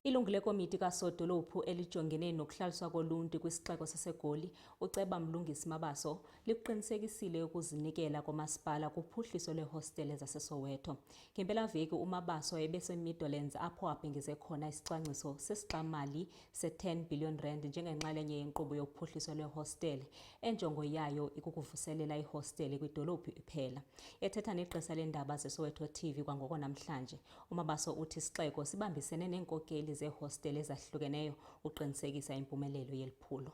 Ilungu lekomiti kasodolophu elijongene nokuhlaliswa koluntu kwisixeko saseGoli, uceba Mlungisi Mabaso, likuqinisekisile ukuzinikela komasipala kuphuhliso lweehostele zaseSoweto. Ngempelaveki uMabaso ebeseMidlands apho abhengeze khona isicwangciso sesixamali se-10 billion rand njengenxalenye yenkqubo yophuhliso lweehostele enjongo yayo ikukuvuselela iihostele kwidolophu iphela. Ethetha negqisa leendaba zeSoweto TV kwangoko namhlanje, uMabaso uthi isixeko sibambisene neenkokeli zeehostele ezahlukeneyo uqinisekisa impumelelo yeli phulo.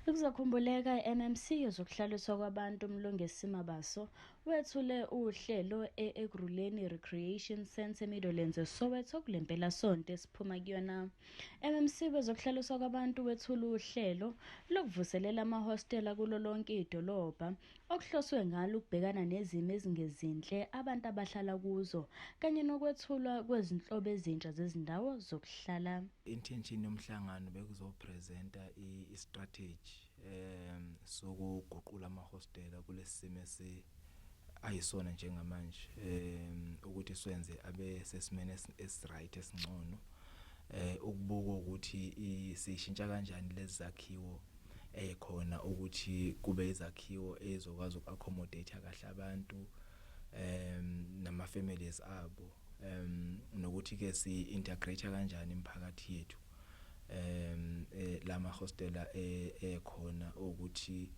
Kuzokhumbuleka, i-MMC yezokuhlaliswa kwabantu uMlungisi Mabaso wethule uhlelo e-Ekurhuleni Recreation Centre eMidlands, eSoweto, kule mpelasonto esiphuma kuyona. MMC wezokuhlaliswa kwabantu wethule uhlelo lokuvuselela amahostela kulo lonke idolobha, okuhloswe ngalo ukubhekana nezimo ezingezinhle abantu abahlala kuzo kanye nokwethulwa kwezinhlobo ezintsha zezindawo zokuhlala. Intention yomhlangano bekuzopresenta i-strategy sokuguqula amahostela kulesimo esi ayisona njengamanje, ukuthi siwenze abe sesimene esiright, esingcono, ukubuka ukuthi sishintsha kanjani lezi zakhiwo ekhona ukuthi kube izakhiwo ezokwazi ukuaccommodate kahle abantu nama families abo, nokuthi ke si integrate kanjani imiphakathi yethu lama hostela ekhona, ukuthi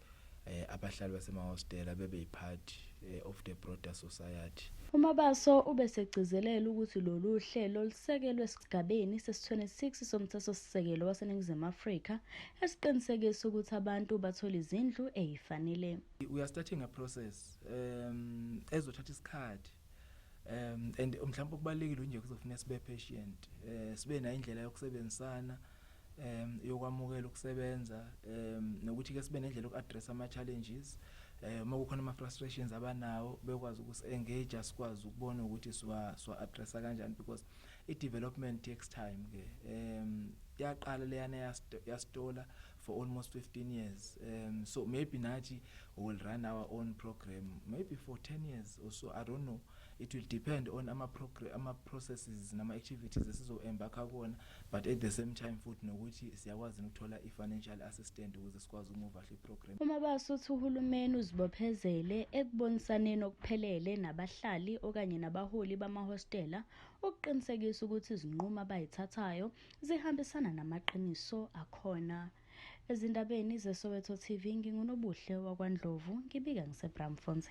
abahlali basemahostela bebe yipart of the broader society. UMabaso ubesegcizelela ukuthi lolu hlelo lusekelwe esigabeni sesi-26 soMthethosisekelo waseNingizimu Afrika, esiqinisekisa ukuthi abantu bathola izindlu ezifanele. We are starting a process ezothatha isikhathi, and mhlawumbe okubalekile nje kuzofuneka sibe patient, sibe nayo indlela yokusebenzisana, yokwamukela ukusebenza, nokuthi ke sibe nendlela yokuaddress ama challenges. Uma kukhona ama frustrations abanawo, bekwazi ukusi-engage, sikwazi ukubona ukuthi siwa addressa kanjani, because i development takes time ke. Yaqala leyana yastola for almost 15 years, so maybe nathi we will run our own program maybe for 10 years or so, I don't know. It will depend on ama program, ama processes nama activities esizo embark kuwona, but at the same time futhi nokuthi siyakwazi ukuthola i financial assistant ukuze sikwazi ukumove kahle iprogram. UMabaso uthi uhulumeni uzibophezele ekubonisaneni okuphelele nabahlali okanye nabaholi bamahostela ukuqinisekisa ukuthi izinqumo abayithathayo zihambisana namaqiniso akhona. Ezindabeni zeSoweto TV, nginguNobuhle wakwaNdlovu, ngibika ngiseBraamfontein.